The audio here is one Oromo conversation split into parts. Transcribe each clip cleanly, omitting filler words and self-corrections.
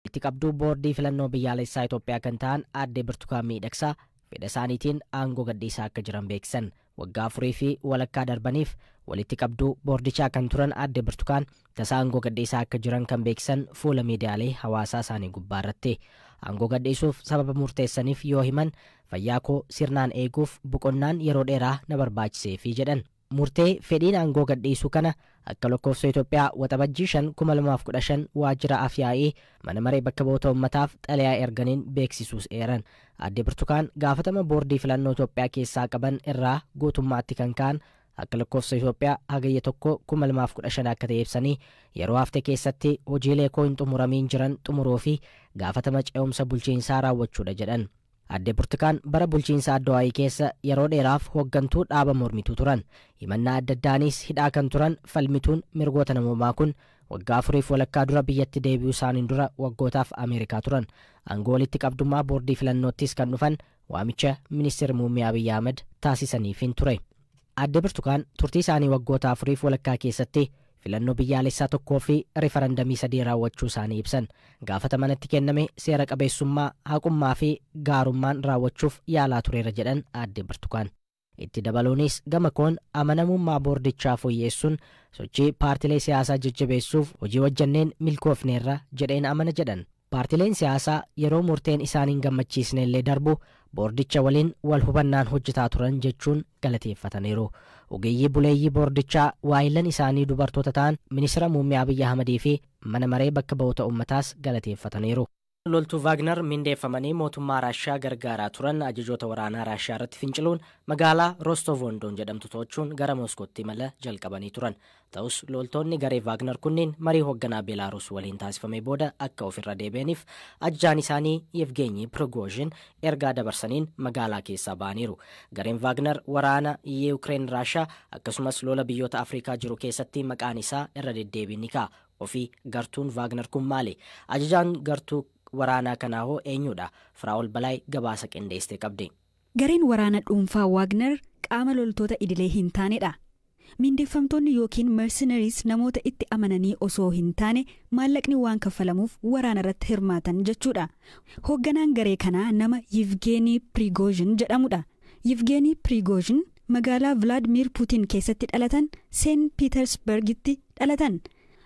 Walitti qabduu boordii filannoo biyyaalessaa Itoophiyaa kan ta'an aadde Birtukaan Miidhagsaa fedha isaaniitiin aangoo gadhiisaa akka jiran beeksisan. Waggaa 4.5 darbaniif walitti qabduu boordichaa kan turan aadde Birtukaan tasa aangoo gadhiisaa akka jiran kan beeksisan fuula miidiyaalee hawaasaa isaanii gubbaa irratti. Aangoo gadhiisuuf sababa murteessaniif yoo himan, "Fayyaa koo sirnaan eeguuf boqonnaan yeroo dheeraa na barbaachiseefi," jedhan. Murtee fedhiin aangoo gadhiisuu kana akka lakkoofsa Itoophiyaa Waxabajjii 5, 2015 waajjira Afyaa'ii mana maree bakka bu'oota uummataaf xalayaa erganiin beeksisuus eeran. Aadde Birtukaan gaafatama boordii filannoo Itoophiyaa keessaa qaban irraa guutummaatti kan ka'an akka lakkoofsa Itoophiyaa Hagayya 1, 2015 akka ta'e ibsanii, "Yeroo hafte keessatti hojiilee koo hin xumuramiin jiran xumuruu fi gaafatama ce'umsa bulchiinsaa raawwachuudha," jedhan. Aadde Burtukaan bara bulchiinsa Addawaayii keessa yeroo dheeraaf hooggantuu dhaaba mormituu turan. Himannaa adda addaanis hidhaa kan turan falmituun mirgoota namoomaa kun waggaa 4.5 dura biyyatti deebi'uu isaaniin dura waggootaaf Ameerikaa turan. Aangoo walitti qabdummaa boordii filannoottis kan dhufan waamicha ministeera muummee Abiyyi Ahmad taasisaniifin ture. Aadde Birtukaan turtii isaanii waggoota 4.5 keessatti filannoo biyyaalessaa tokkoo fi rifarandamii sadii raawwachuu isaanii ibsan. Gaafata manatti kenname seera qabeessummaa, haqummaa fi gaarummaan raawwachuuf yaalaa tureera, jedhan aadde Birtukaan. Itti dabaluunis, "Gama koon amanamummaa boordichaa fooyyeessuun sochii paartilee siyaasaa jajjabeessuuf hojii hojjanneen milkoofneerra jedheen amana," jedhan. Paartileen siyaasaa yeroo murteen isaaniin gammachiisne illee darbu boordicha waliin wal hubannaan hojjetaa turan jechuun galateeffataniiru. Ogeeyyii buleeyyii boordichaa, waayillan isaanii dubartoota ta'an, ministeera muummee Abiyyi Ahmadii fi mana maree bakka bu'oota uummataas galateeffataniiru. Loltuu Vaagnar mindeeffamanii mootummaa Raashiyaa gargaaraa turan ajajoota waraanaa Raashiyaa irratti finciluun magaalaa Rostov-on-Don jedhamtu to'achuun gara Mooskootti imala jalqabanii turan. Ta'us loltoonni garee Vaagnar kunneen marii hoogganaa Beelaaruus waliin taasifame booda akka ofirra deebi'aniif ajajaan isaanii Yevgeenyi Prigozhin ergaa dabarsaniin magaalaa keessaa ba'aniiru. Gareen Vaagnar waraana Yuukireen Raashiyaa akkasumas lola biyyoota Afrikaa jiru keessatti maqaan isaa irra deddeebiin ni ka'a. Ofii gartuun Vaagnar kun maali? Ajajaan gartuu waraanaa kanaa hoo eenyudha? Firaa'ol Balaay gabaasa qindeessite qabdi. Gareen waraana dhuunfaa Waagner qaama loltoota idilee hin taanedha. Mindeeffamtoonni yookiin mercenaries namoota itti amananii osoo hin taane maallaqni waan kaffalamuuf waraana irratti hirmaatan jechuudha. Hoogganaan garee kanaa nama Yivgeenii Prigozhin jedhamudha. Yivgeenii Prigozhin magaalaa Vladimir Putin keessatti dhalatan, Seen Piitersbergitti dhalatan.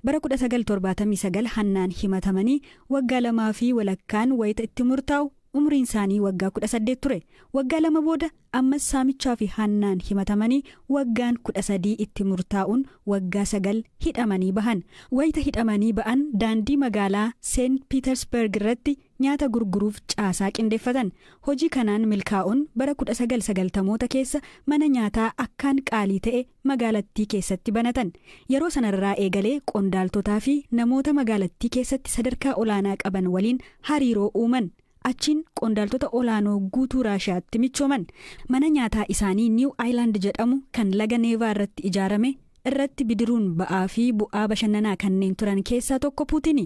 Bara 1979 hannaan himatamanii waggaa 2.5n wayita itti murtaa'u umriin isaanii waggaa 18 ture. Waggaa 2 booda ammas saamichaa fi hannaan himatamanii waggaan 13 itti murtaa'uun waggaa 9 hidhamanii bahan. Wayita hidhamanii ba'an daandii magaalaa Seen Piitersberg irratti nyaata gurguruuf caasaa qindeeffatan. Hojii kanaan milkaa'uun bara 1990moota keessa mana nyaataa akkaan qaalii ta'e magaalattii keessatti banatan. Yeroo sanarraa eegalee qondaaltotaa fi namoota magaalattii keessatti sadarkaa olaanaa qaban waliin hariiroo uuman. Achiin qondaaltota olaanoo guutuu Raashiyaatti michooman. Mana nyaataa isaanii Niiw Aayilaand jedhamu kan laga Neevaa irratti ijaarame irratti bidiruun ba'aa fi bu'aa bashannanaa kanneen turan keessaa tokko Puutini.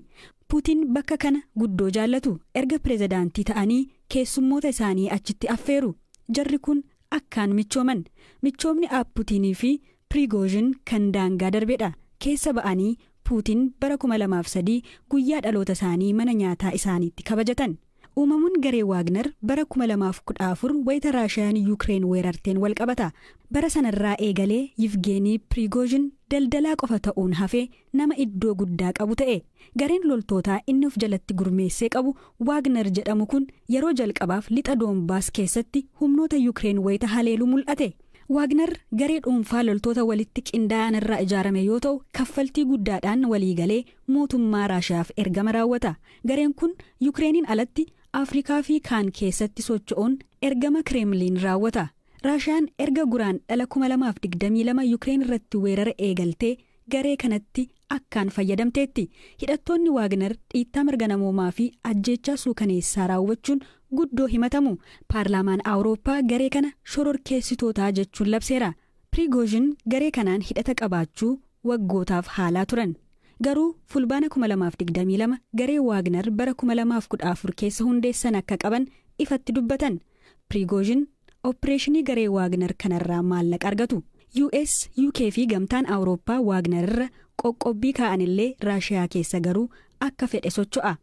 Puutiin bakka kana guddoo jaallatu. Erga pirezidaantii ta'anii keessummoota isaanii achitti affeeru. Jarri kun akkaan michooman. Michoomni Puutinii fi Pirigoozhin kan daangaa darbedha. Keessa ba'anii Puutiin bara 2003 guyyaa dhaloota isaanii mana nyaataa isaaniitti kabajatan. Uumamuun garee Waagner bara 2014 wayita Raashiyaan Yuukireen weerarteen wal qabata. Bara sanarraa eegalee Yivgeenii Pirigoozhin daldalaa qofa ta'uun hafee nama iddoo guddaa qabu ta'e. Gareen loltootaa inni of jalatti gurmeessee qabu Waagner jedhamu kun yeroo jalqabaaf lixa Doombaas keessatti humnoota Yuukireen wayita haleelu mul'ate. Waagner garee dhuunfaa loltoota walitti qindaa'an irraa ijaarame yoo ta'u, kaffaltii guddaadhaan waliigalee mootummaa Raashiyaaf ergama raawwata. Gareen kun Yuukireeniin alatti Afrikaa fi kaan keessatti socho'uun ergama Kireemliin raawwata. Raashiyaan erga Guraandhala 2022 Yuukireen irratti weerara eegaltee garee kanatti akkaan fayyadamteetti. Hidhattoonni Waagner dhiittaa mirga namoomaa fi ajjeechaa suukaneessaa raawwachuun guddoo himatamu. Paarlaamaan Awurooppaa garee kana shororkeessitootaa jechuun labseera. Pirigoozhin garee kanaan hidhata qabaachuu waggootaaf haalaa turan. Garuu Fulbaana 2022 garee Waagner bara 2014 keessa hundeessan akka qaban ifatti dubbatan. Pirigoozhin opereeshinii garee Waagner kanarraa maallaqa argatu. US, UK fi gamtaan Awurooppaa Waagner irra qoqqobbii kaa'anillee Raashiyaa keessa garuu akka fedhe socho'a.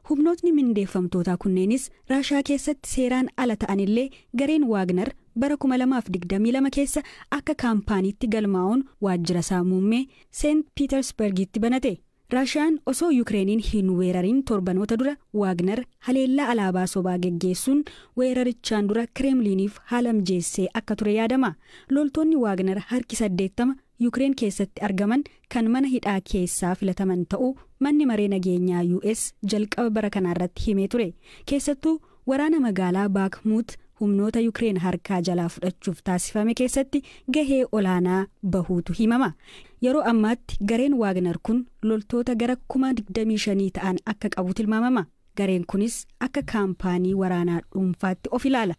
Humnootni mindeeffamtootaa kunneenis Raashaa keessatti seeraan ala ta'anillee gareen Waagner bara 2022 keessa akka kaampaaniitti galmaa'uun waajjira isaa muummee Seent Piitersbergitti banate. Raashaan osoo Yukireeniin hin weerariin torbanoota dura Waagner haleellaa alaabaa sobaa geggeessuun weerarichaan dura Kireemliiniif haala mijeessee akka ture yaadama. Loltoonni Waagner harki 80 Yukireen keessatti argaman kan mana hidhaa keessaa filataman ta'uu manni maree nageenyaa US jalqaba bara kanaarratti himee ture. Keessattuu waraana magaalaa Baakmuut humnoota Yukireen harkaa jalaa fudhachuuf taasifame keessatti gahee olaanaa bahuutu himama. Yeroo ammaatti gareen Waagner kun loltoota gara 25,000 ta'an akka qabu tilmaamama. Gareen kunis akka kaampaanii waraanaa dhuunfaatti of ilaala.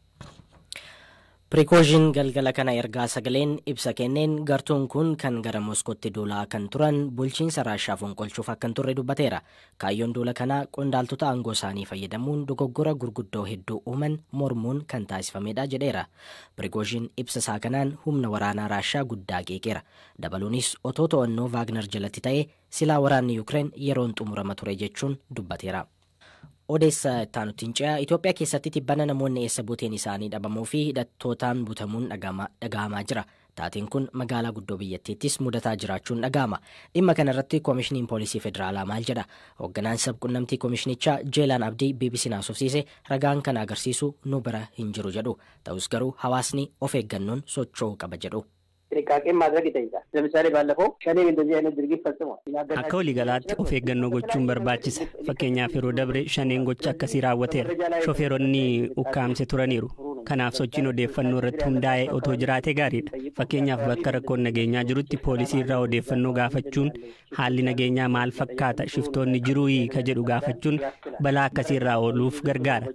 Piriikoozhin galgala kana ergaa sagaleen ibsa kenneen gartuun kun kan gara Moskootti duulaa kan turan bulchiinsa Raashaa fonqolchuuf akka hin turre dubbateera. Kaayyoon duula kanaa qondaaltota aangoo isaanii fayyadamuun dogoggora gurguddoo hedduu uuman mormuun kan taasifamedha jedheera. Piriikoozhin ibsa isaa kanaan humna waraanaa Raashaa guddaa qeeqeera. Dabaluunis otoo to'annoo Vaagner jalatti ta'e silaa waraanni Yukireen yeroon xumurama ture jechuun dubbateera. Odeessa itti ce'a Itoophiyaa keessatti tibbana namoonni eessa buuteen isaanii dhabamuu fi hidhattootaan butamuun dhagahamaa jira. Taateen kun magaalaa guddoo biyyattiittis mudataa jiraachuun dhagahama. Dhimma kanarratti Koomishiniin Poolisii Federaalaa maal jedha? Hoogganaan sabquunnamtii koomishinichaa Jeelaan Abdii BBC haasofsiise ragaan kana agarsiisu nu bira hin jiru jedhu. Ta'us garuu hawaasni of eeggannoon socho'uu qaba jedhu. ጥንቃቄ ማድረግ ይጠይቃል። ለምሳሌ ባለፈው ሸኔም እንደዚህ አይነት ድርጊት ፈጽሟል። Akka waliigalaatti of eeggannoo gochuun barbaachisa. Fakkeenyaaf yeroo dabre shaneen gocha akkasii raawwateera. Shofeeronni ukkaamse turaniiru. Kanaaf sochiin odeeffannoo irratti hundaa'e otoo jiraatee gaariidha. Fakkeenyaaf bakka rakkoon nageenyaa jirutti poolisii irraa odeeffannoo gaafachuun haalli nageenyaa maal fakkaata shiftoonni jiruuyii ka jedhu gaafachuun balaa akkasii irraa ooluuf gargaara.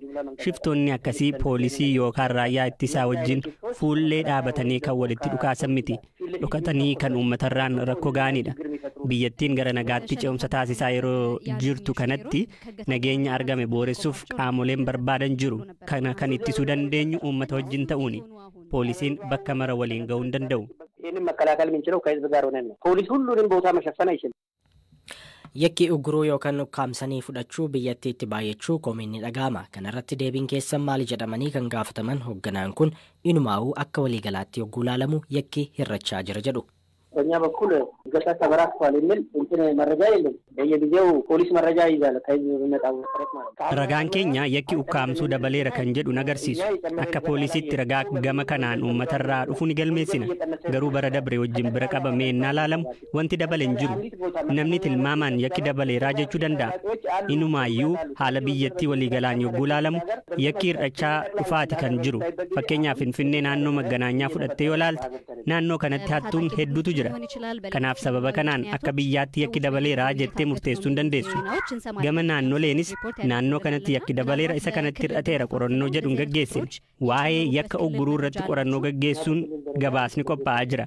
Shiftoonni akkasii poolisii yookaan raayyaa ittisaa wajjin fuullee dhaabatanii kan walitti dhukaasan miti. Dhokatanii kan uummatarraan rakkoo ga'anidha. Biyyattiin gara nagaatti ce'umsa taasisaa yeroo jirtu kanatti nageenya argame booressuuf qaamoleen barbaadan jiru. Kana kan ittisuu dandeenyu uummata wajjin ta'uuni. Poolisiin bakka mara waliin ga'uu hin danda'u. ይህንን መከላከል የምንችለው ከህዝብ ጋር ሆነን ነው። ፖሊስ ሁሉንም ቦታ መሸፈን አይችልም። Yakki ugguruu yookaan ukkaamsanii fudhachuu biyyattiitti baay'achuu komiin ni dhaga'ama. Kanarratti deebiin keessan maali jedhamanii kan gaafataman hoogganaan kun inumaa'uu akka waliigalaatti yogguu ilaalamu yakki hir'achaa jira jedhu. በእኛ በኩል እገታ ተበራክቷል የሚል እንትን መረጃ የለም። በየጊዜው ፖሊስ መረጃ ይይዛል ከህዝብ በሚመጣው መሰረት ማለት ነው። Ragaan keenya yakki ukkaamsuu dabaleera kan jedhu nagarsiisu. Akka poolisiitti ragaa gama kanaan uummatarraa dhufu ni galmeessina. Garuu bara dabre wajjin bira qabamee innaa laalamu wanti dabale hin jiru. Namni tilmaamaan yakki dabaleeraa jechuu danda'a. Inumaayyuu haala biyyattii waliigalaan yogguu laalamu yakki hir'achaa dhufaati kan jiru. Fakkeenyaaf Finfinnee naannoo magganaanyaa fudhattee yoo laalte naannoo kanatti hattuun hedduutu jira. Kanaaf sababa kanaan akka biyyaatti yakki dabaleeraa jettee murteessuu hin dandeessu. Gama naannoleenis naannoo kanatti yakki dabaleera isa kanatti hir'ateera qorannoo jedhu hin gaggeessine. Waa'ee yakka ugguruu irratti qorannoo gaggeessuun gabaasni qophaa'aa jira.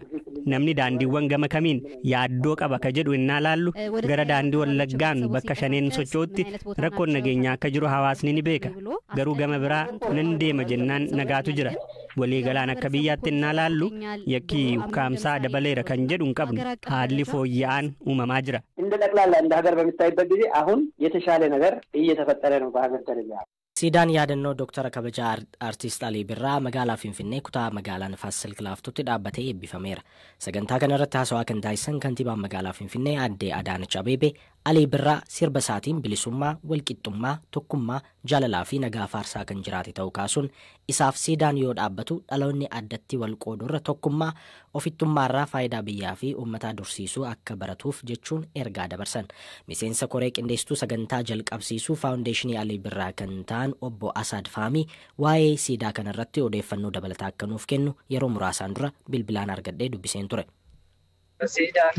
Namni daandiiwwan gama kamiin yaaddoo qaba ka jedhu innaa laallu gara daandii Wallaggaan bakka shaneen socho'utti rakkoon nageenyaa akka jiru hawaasni ni beeka. Garuu gama biraa nan deema jennaan nagaatu jira. Waliigalaan akka biyyaatti innaa laallu yakki ukkaamsaa dabaleera kan jedhu hin qabnu. Haalli fooyya'aan uumamaa jira. እንደ ጠቅላላ እንደ ሀገር በሚታይበት ጊዜ አሁን የተሻለ ነገር እየተፈጠረ ነው በሀገር ደረጃ። Siidaan yaadannoo Dooktara kabajaa Aartist Alii Birraa magaalaa Finfinnee kutaa magaalaa Nifaas Silk Laaftootti dhaabbatee eebbifameera. Sagantaa kanarratti haasawaa kan taasisan kantiibaan magaalaa Finfinnee aadde Adaanach Abeebee Alii Birraa sirba isaatiin bilisummaa, walqixxummaa, tokkummaa, jaalalaa fi nagaa faarsaa kan jiraate ta'uu kaasuun isaaf siidaan yoo dhaabbatu dhaloonni addatti wal qoodurra tokkummaa ofittummaarraa faayidaa biyyaa fi uummataa dursiisuu akka baratuuf jechuun ergaa dabarsan. Miseensa koree qindeessituu sagantaa jalqabsiisuu faawundeeshinii Alii Birraa kan ta'an obbo Asaad Faamii waa'ee siidaa kanarratti odeeffannoo dabalataa akka nuuf kennu yeroo muraasaan dura bilbilaan argadhee dubbiseen ture. Siidaan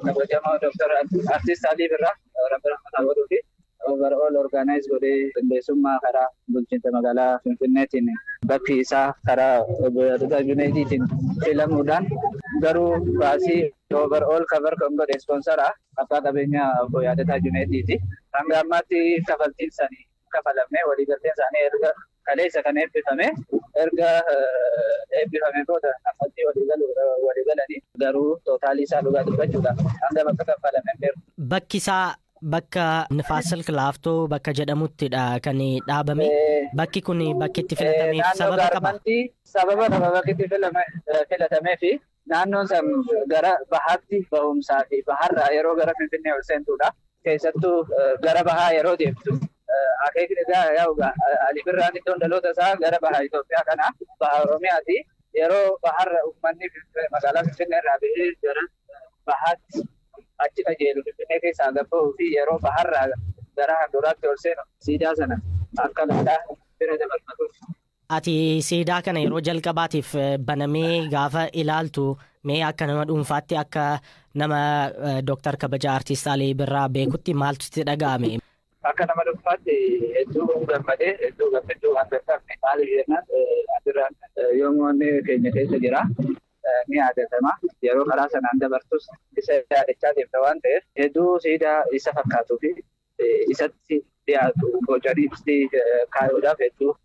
kabajamaa Dooktar Artiist Alii Birraa Rabbi Rahmataa godhuu fi overall organize godhee qindeessummaa karaa bulchiinsa magaalaa Finfinneetiin bakki isaa karaa obbo Yaadataa Junayidiitiin filamuudhaan garuu baasii overall cover kan godhe sponsora abbaa qabeenyaa obbo Yaadataa Junayidiiti. Hanga ammaatti kafaltiin isaanii kafalamee waliigalteen isaanii erga kaleessa kan eebbifame erga eebbifame booda kaffaltii waliigalanii garuu tootaalii isaa dhugaa dubbachuudha hanga bakka kaffalame hin beeku. Bakki isaa Bakka Nifaas Silk Laaftoo bakka jedhamuttidha kan dhaabame. Bakki kun bakki itti filatameef sababa qaba. Sababa qaba bakki itti filatamee fi naannoon san gara bahaatti bahumsaa fi baharraa yeroo gara Finfinnee ol seentudha. Keessattuu gara bahaa yeroo deemtu. Akeekni isaa yaa'u Ali Birraan iddoon dhaloota isaa gara baha Itoophiyaa kana baha Oromiyaati. Yeroo baharra uummanni magaalaa Finfinnee irraa bahee gara bahaatti achi qajeelu Finfinnee keessaa gad bahuu fi yeroo baharraa gara handhuuraatti ol seenu siidaa sana akka laalaa bira dabarfatuuf. Ati siidaa kana yeroo jalqabaatiif banamee gaafa ilaaltu mee akka nama dhuunfaatti akka nama Dooktar Kabajaa Artiist Alii Birraa beekutti maaltu sitti dhaga'ame? Akka nama dhuunfaatti hedduu gammadee hedduu gammachuu waan danda'amne maaliif jennaan asirraan yoomuu inni keenya keessa jira. Ni yaadatama. Yeroo karaa sanaan dabartus isa yaadachaa deemta waan ta'eef hedduu siidaa isa fakkaatuu fi isatti dhiyaatu bocanii kaayuudhaaf hedduu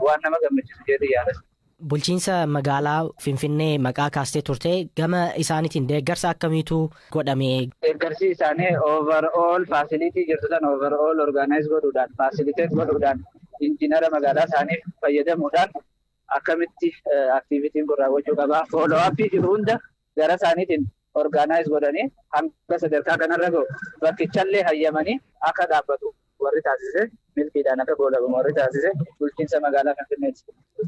waan nama gammachiisu jedhee yaadata. Bulchiinsa magaalaa Finfinnee maqaa kaastee turte gama isaaniitiin deeggarsa akkamiitu godhame? Deeggarsi isaanii overall facility jirtu sana overall organize godhuudhaan facilitate godhuudhaan injiinara magaalaa isaanii fayyadamuudhaan akkamitti activityn kun raawwachuu qabaa. Follow up jiru hunda gara isaaniitiin organize godhanii hanga sadarkaa kanarra gahu bakkichallee hayyamanii akka dhaabbatu warri taasise milkiidhaan akka goolabamu warri taasise bulchiinsa magaalaa Finfinneeti.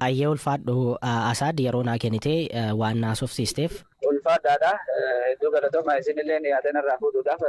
Ayyee, ulfaadhu Asaad, yeroo naa kennite waan naasofsiisteef. Ulfaadhaadha. Hedduu galatooma isinillee yaadan irraa fuudhuudhaaf.